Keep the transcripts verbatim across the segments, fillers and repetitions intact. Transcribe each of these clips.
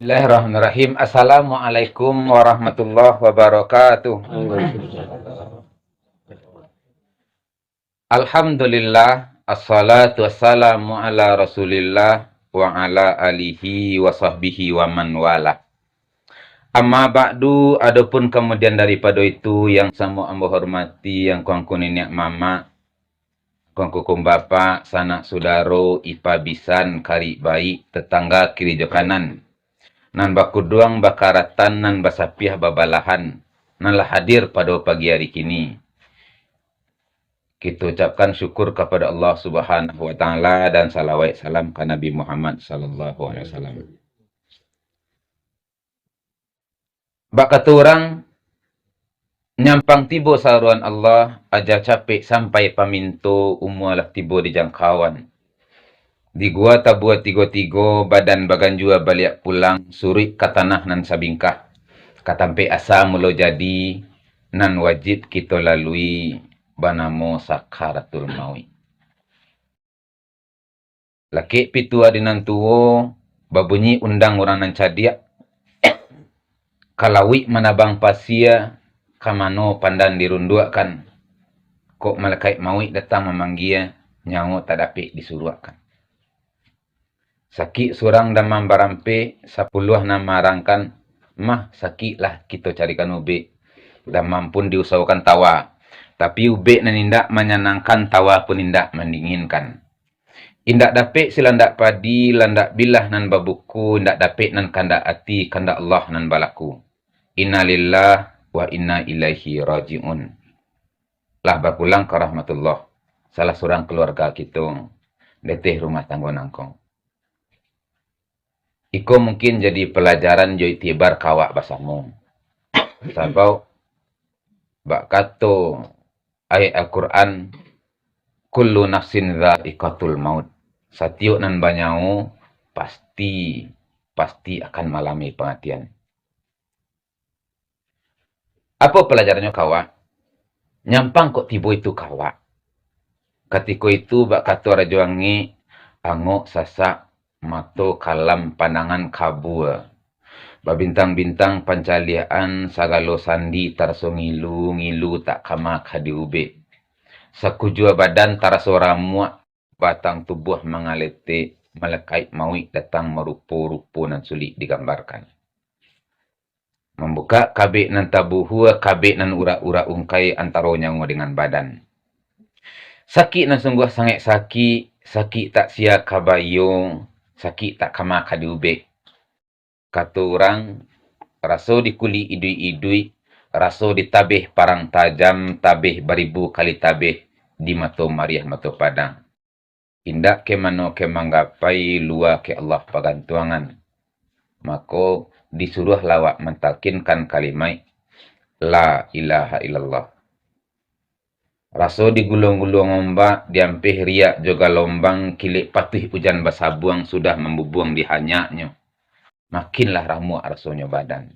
Bismillahirrahmanirrahim. Assalamualaikum warahmatullahi wabarakatuh. Alhamdulillah, assalatu wassalamu ala Rasulillah wa ala alihi wa sahbihi wa man walah. Amma ba'du, adapun kamudian daripado itu, yang samo ambo hormati, angku-angku niniak mamak, angku-angku bapak, sanak sudaro, ipa bisan, kariak baiak, tatangga kiri jo kanan, nan bakuduang bakaratan, nan basapiah babalahan, nan lah hadir pado pagi ari kini. Kito ucapkan syukur kapado Allah Subhanahu wa Ta'ala dan salawat salam ka Nabi Muhammad sallallahu alaihi wasallam. Bak kato urang, nyampang tibo saruan Allah, aja capek sampai paminto, umua lah tibo di jangkauan. Di gua tabua tigo-tigo, badan baganjua baliak pulang, suruik ka tanah nan sabingkah, ka tampek asa mulo jadi, nan wajib kito lalui, banamo sakaratul mauik. Lakek pitua di nan tuo, babunyi undang urang nan cadiak, ka lauik manabang pasia, ka mano pandan dirunduakkan. Kok malaikat mauik datang mamanggia, nyawo tak dapek disuruakkan. Sakik surang damam barampek, sapuluah nan marangkan, mah sakik lah kito carikan ubek. Damam pun diusahokan tawa, tapi ubek nan indak manyanangkan, tawa pun indak mandinginkan. Indak dapek silandak padi, landak bilah nan babuku, indak dapek nan kandak ati, kandak Allah nan balaku. Innalillah wa inna ilaihi raji'un. Lah bapulang ka rahmatullah, salah surang kaluarga kito, deteh rumah tanggo nangko. Iko mungkin jadi palajaran jo iktibar ka awak basamo. Sabab, bak kato ayat Al-Quran, "Kullu nafsin dzaiqatul maut." Satiok nan banyawo pasti, pasti akan malami pangatian. Apo palajarannyo ka awak? Nyampang kok tibo itu ka awak. Katiko itu, bak kato Rajo Angek, angok sasak, mato kalam, pandangan kabua. Babintang-bintang pancaliakan, sagalo sandi taraso ngilu, ngilu tak kama ka diubek. Sakujua badan taraso ramuak, batang tubuah mangaletek, malaikat mauik datang marupo-rupo nan sulik digambarkan. Mambukak kabek nan tabuhua, kabek nan urak-urak ungkai antaro nyawo dengan badan. Sakik nan sungguah sangaik sakik, sakik tak sia ka bayo, sakik tak kama ka diubek. Kato urang, raso di kulik iduik-iduik, raso di tabeh parang tajam, tabeh baribu kali tabeh di mato mariah mato padang. Indak ka mano ka manggapai, lua ka Allah pagantuangan. Mako, disuruahlah awak mantalkinkan kalimaik La ilaha illallah. Raso diguluang-guluang ombak, diampeh riak jo galombang, kilek patuih ujan basabuang sudah mambubuang di hanyaknyo. Makinlah ramuak rasonyo badan.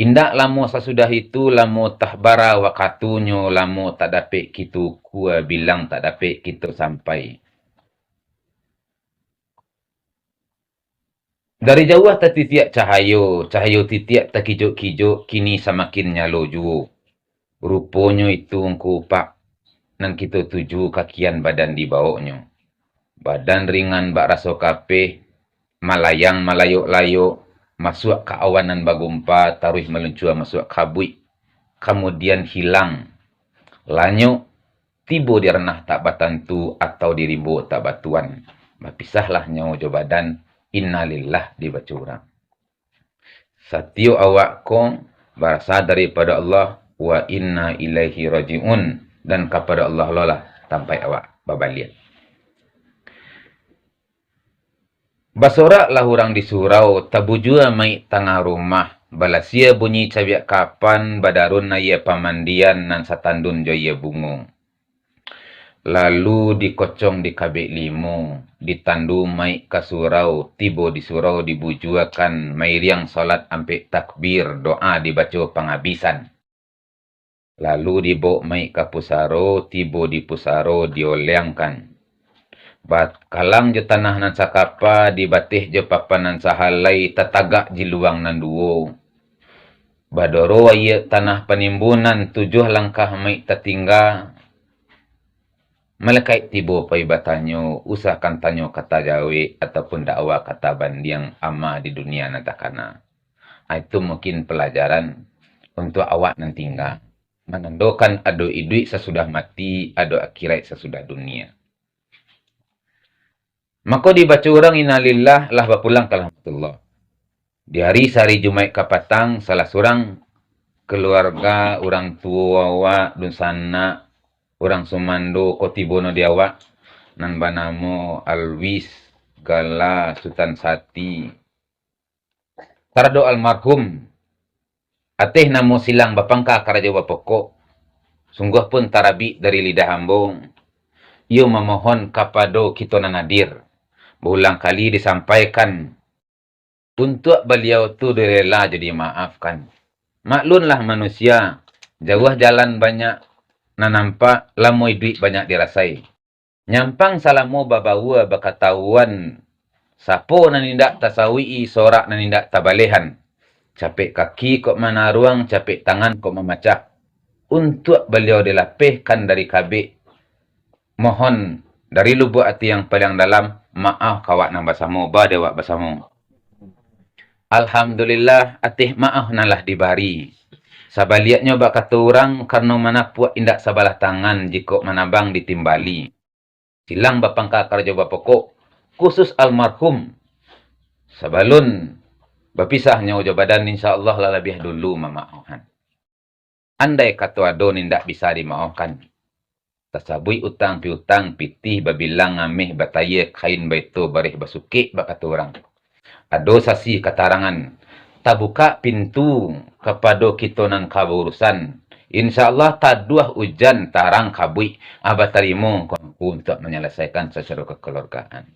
Indak lamo sasudah itu, lamo tah bara wakatunyo, lamo tak dapek kito ukua, bilang tak dapek kito sampai. Dari jauah tatitiak cahayo, cahayo titiak takijok-kijok, kini samakin nyalo juo. Ruponyo itu Ngku Upak, nan kito tuju kakian badan dibawoknyo. Badan ringan bak raso kapeh, malayang malayok-layok, masuak ka awan nan bagumpa, taruih maluncua masuak kabuik, kamudian hilang. Lanyok, tibo di ranah tak batantu atau di rimbo tak batuan. Bapisahlah nyawo jo badan, innalillah dibaco urang. Satiok awak ko barasa daripado Allah, wa inna ilaihi raji'un, dan kapado Allah lo lah tampaik awak babaliak. Basoraklah urang di surau, tabujua maik tangah rumah, balasia bunyi cabiak kapan, badarun aia pamandian nan satandun jo aia bungo. Lalu dikocong di kabek limo, ditandu maik ka surau, tibo di surau dibujuakan, mairiang solat ampek takbir, doa dibaco pangabisan. Lalu dibawok maik ka pusaro, tibo di pusaro dioleangkan. Bakalang jo tanah nan sakapa, dibateh jo papan nan sahalai, tatagak jiluang nan duo. Badoro aia tanah panimbunan, tujuah langkah maik tatingga. Malekaik tibo pai batanyo, usah kan tanyo kata jawek, ataupun dakwa kata bandiang ama di dunia nan takana. Ah, itu mungkin palajaran untuak awak nan tingga. Manandokan ado iduik sasudah mati, ado akiraik sasudah dunia. Mako dibaco urang innalillah, lah bapulang ka rahmatullah. Di hari sahari Jumaik kapatang, salah surang kaluarga, urang tuo awak, dunsanak, urang sumando ko tibo no di awak, nan banamo Alwis Gala Sutan Sati. Taradok almarhum, ateh namo silang bapangka karajo bapokok, sungguah pun tarabik dari lidah ambo, iyo mamohon kapado kito nan hadir, baulang kali disampaikan, untuak baliau tu direla jo dimaafkan. Maklunlah manusia, jauah jalan banyak nan nampak, lamo iduik banyak dirasai. Nyampang salamo babaua bakatauan, sapo nan indak tasauik-i, sorak nan indak tabalehan. Capek kaki kok manaruang, capek tangan kok mamacah. Untuak baliau dilapehkan dari kabek, mohon dari lubuak ati yang paliang dalam, maaf ka awak nan basamo, ba di awak basamo. Alhamdulillah, ateh maaf nan lah dibari. Sabaliaknyo bakato urang, karano manapuak indak sabalah tangan, jikok manabang ditimbali. Silang bapangka karajo bapokok, khusus almarhum. Sabalun bapisah nyawa jo badan, insya Allah lah labiah dulu mamaohan. Andai kato ado nan indak bisa dimaohkan, tasabuik utang piutang, pitih babilang, ameh batayia, kain baito, bareh basukek, bakato urang. Ado sasih katarangan, tabukak pintu kapado kito nan ka baurusan. Insya Allah taduah ujan, tarang kabuik, ah, batarimo ko untuak manyalasaikan sacaro kakaluargaan.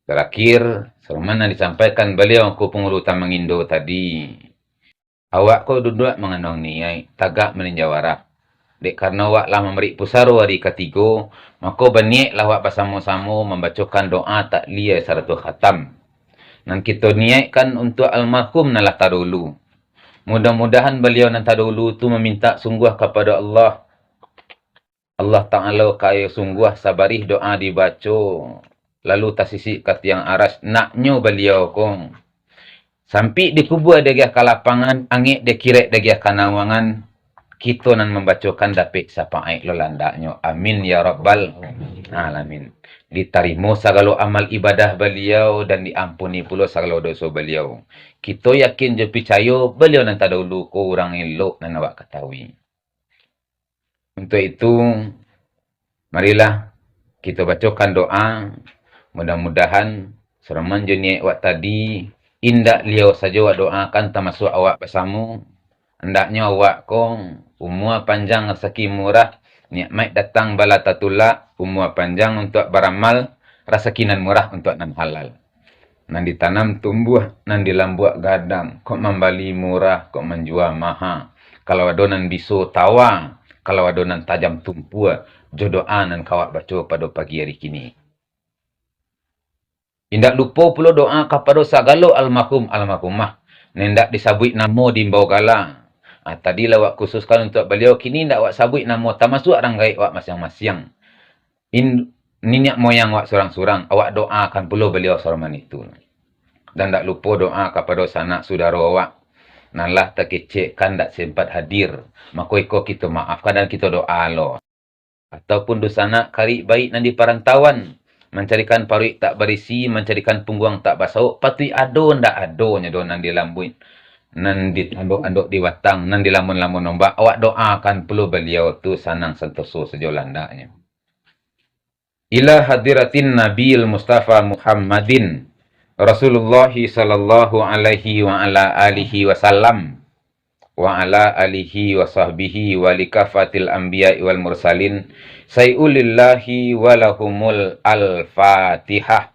Tarakhir, saruman nan disampaikan baliau ko pangulu Tamangindo tadi. Awak ko duduak mangandung niaik, tagak maninjau arah. Dek karano awak lah mambari pusaro ari katigo, mako baniaiklah awak basamo-samo mambacokan doa taklia sarato khatam. Nan kito niaikkan untuak almarhum nan lah tadahulu. Mudah-mudahan baliau nan tadahulu tu mamintak sungguah kapado Allah, Allah Ta'ala ka iyo sungguah sabarih doa dibaco, lalu tasisik ka tiang aras, naknyo baliau ko. Sampik dikubua dagiah ka lapangan, angek dikirek dagiah ka nawangan, kito nan mambacokan dapek sapaek lo landaknyo. Amin ya rabbal alamin. Ditarimo sagalo amal ibadah baliau dan diampuni pulo sagalo doso baliau. Kito yakin jo picayo, baliau nan tadahulu ko urang elok nan awak katahui. Untuak itu, marilah kito bacokan doa. Mudah-mudahan saruman jo niaik awak tadi, indak liau sajo awak doakan, tamasuak awak basamo. Andaknyo awak ko umua panjang, rasaki murah, nikmat datang bala tatulak, umua panjang untuak baramal, rasaki nan murah untuak nan halal. Nan ditanam tumbuah, nan dilambuak gadang, kok mambali murah, kok manjua maha. Kalau ado nan biso tawa, kalau ado nan tajam tumpua, jo doa nan ka awak baco pado pagi ari kini. Indak lupo pulo doa kapado sagalo almarhum almarhumah, nan indak disabuik namo diimbau gala. Ah, tadi lah awak khususkan untuak baliau, kini indak awak sabuik namo, tamasuak rang gaek awak masiang-masiang. In-, niniak moyang awak surang-surang, awak doakan pulo baliau saruman itu. Dan ndak lupo doa kapado sanak sudaro awak, nan lah takecek kan ndak sempat hadir, mako iko kito maafkan dan kito doa lo. Ataupun dunsanak karib baik nan di parantauan, mancarikan paruik tak barisi, mancarikan pungguang tak basauak, patuik ado ndak adonyo do nan di lambuik, nan di andok-andok di batang, nan di lamun-lamun ombak, awak doakan pulo baliau tu sanang santoso sajo landaknyo. Ila hadratin Nabil Mustafa Muhammadin Rasulullah sallallahu alaihi wa ala alihi wasallam, wa ala alihi wa sahbihi wa likafatil anbiya'i wal mursalin, sayulillahi wa lahumul al-Fatihah.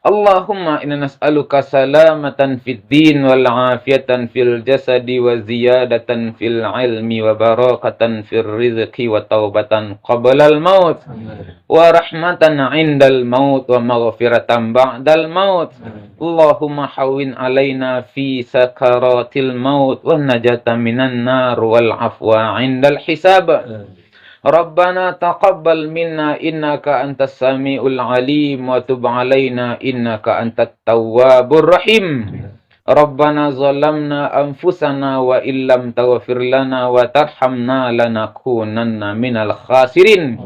Allahumma inna nas'aluka salamatan fid din wal afiatan fil jasadi wa ziyadatan fil ilmi wa barakatan fil rizqi wa taubatan qablal maut wa rahmatan indal maut wa maghfiratan ba'dal maut. Allahumma hawwin alaina fi sakaratil maut wa najatan minan nar wal afwa indal hisab. Rabbana taqabbal minna innaka antas samiul alim wa tub alaina innaka antat tawwabur rahim. Rabbana zalamna anfusana wa illam taghfir lana wa tarhamna lanakunanna minal khasirin.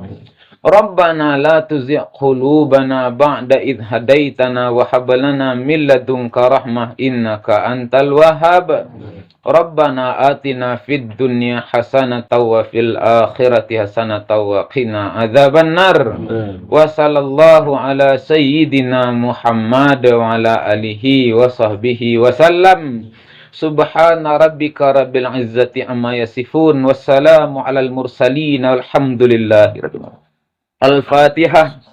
Rabbana la tuzigh qulubana ba'da idh hadaitana wa hab lana min ladunka rahmah innaka antal wahhab. Rabbana atina fid dunya hasanatan wa fil akhirati hasanatan wa qina adzabannar. Amin. Wa sallallahu ala sayyidina Muhammad wa ala alihi wa sahbihi wa sallam. Subhana rabbika rabbil izzati amma yasifun. Wassalamu alal mursalin. Alhamdulillahi rabbil alamin. Al-Fatihah.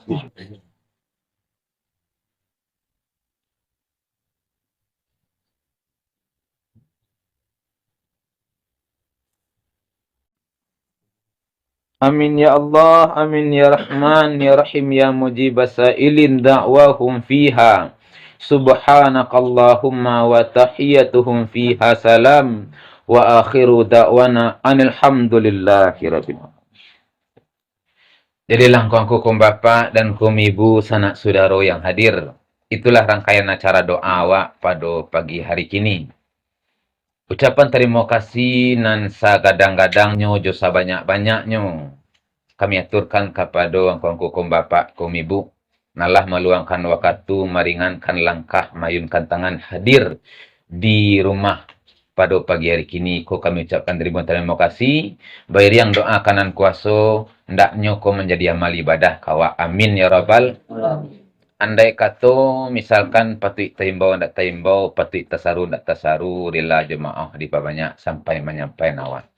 Amin ya Allah, amin ya Rahman, ya Rahim, ya Mujib sailin da'wahum fiha. Subhanakallahumma wa tahiyyatuhum fiha salam. Wa akhiru da'wana anil hamdulillahi rabbil alamin. Jadi lah angku-angku kaum bapak dan kaum ibu sanak sudaro yang hadir, itulah rangkaian acara doa awak pado pagi hari kini. Ucapan tarimo kasih nan sagadang-gadangnyo jo sabanyak-banyaknyo kami aturkan kapado angku-angku kaum bapak, kaum ibu, nan lah maluangkan wakatu, maringankan langkah, maayunkan tangan hadir di rumah pado pagi hari kini ko kami ucapkan ribuan tarimo kasih, bairiang doa ka Nan Kuaso, hendaknyo ko manjadi amal ibadah ka awak. Amin ya rabbal. Amin. Andai kato, misalkan patuik taimbau ndak taimbau, patuik tasaru ndak tasaru, rila jo maoh dipabanyak sampai manyampaian awak.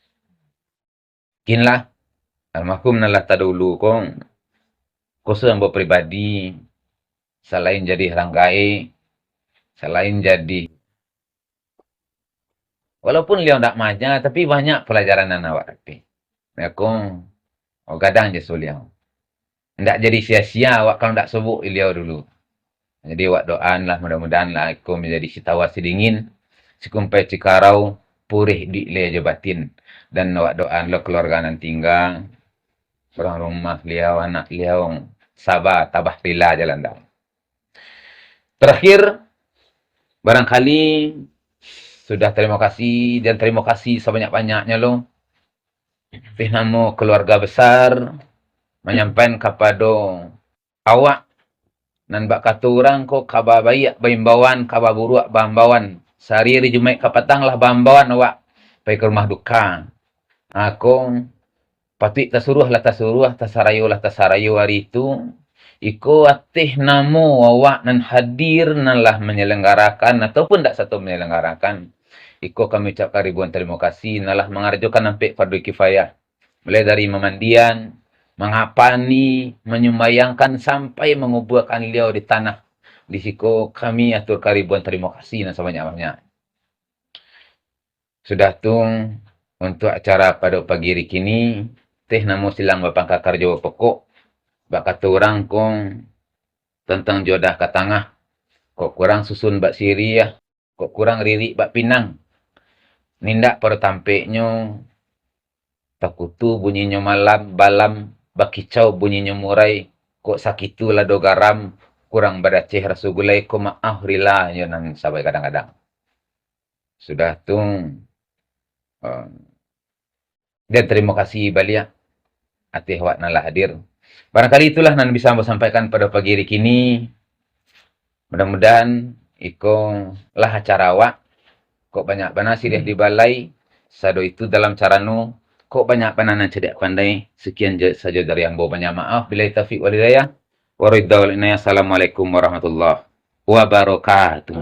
Mungkinlah, almarhum nan lah tadahulu ko, kuso ambo pribadi, salain jadi ranggai, salain jadi, walaupun liau ndak maaja, tapi banyak palajaran nan awak dapek. Mako, awak gadang jaso liau. Ndak jadi sia-sia awak kalau ndak sobok liau dulu. Jadi, awak doaan lah, mudah-mudahan lah iko manjadi sitawa sidingin, sikumpai cikarau, purih di ileh jo batin. Dan awak doaan lo kaluarga nan tingga, urang rumah liau, anak liau, saba, tabah, rila jalan dang. Tarakhir, barangkali sudah tarimo kasih, dan tarimo kasih sabanyak-banyaknyo lo. Tih namo kaluarga besar manyampaian kapado awak, nan bak kato urang ko kaba baiak baimbauan, kaba buruak baambauan. Sahari ari Jumaik kapatang lah baambauan awak pai ka rumah duka. Ako, patuik tasuruah lah tasuruah, tasarayo lah tasarayo ari tu. Iko ateh namo awak nan hadir, nan lah manyalanggarakan ataupun dak sato manyalanggarakan. Iko kami ucapkan ribuan tarimo kasih, nan lah mangarajokan ampek fardu kifayah. Mulai dari mamandian, mangapani, manyumbayangkan, sampai mangubuakan liau di tanah. Di siko kami aturkan ribuan tarimo kasih nan sabanyak-banyak. Sudah tu, untuak acara pado pagi ari kini, teh namo silang bapangka karajo bapokok, bak kato urang ko, tantang jodoh ka tangah, kok kurang susun bak siriah, kok kurang ririk bak pinang. Nindak pado tampeknyo, takutu bunyinyo malam, balam, bakicau bunyinyo murai, kok sakitu lado garam, kurang badaceh raso gulai, ko maoh rila nyo nan sabai kadang-kadang. Sudah tu, eh, dan tarimo kasih baliak ateh awak nan lah hadir. Barangkali itulah nan bisa ambo sampaikan pado pagi ari kini. Mudah-mudahan iko lah acara awak. Kok banyak bana siriah di balai, sado itu dalam carano, kok banyak bana nan cadiak pandai. Sakian ja-, sajo dari ambo, banyak maaf. Billahi taufik wal hidayah. Waridha wal inayah. Assalamualaikum warahmatullahi wabarakatuh.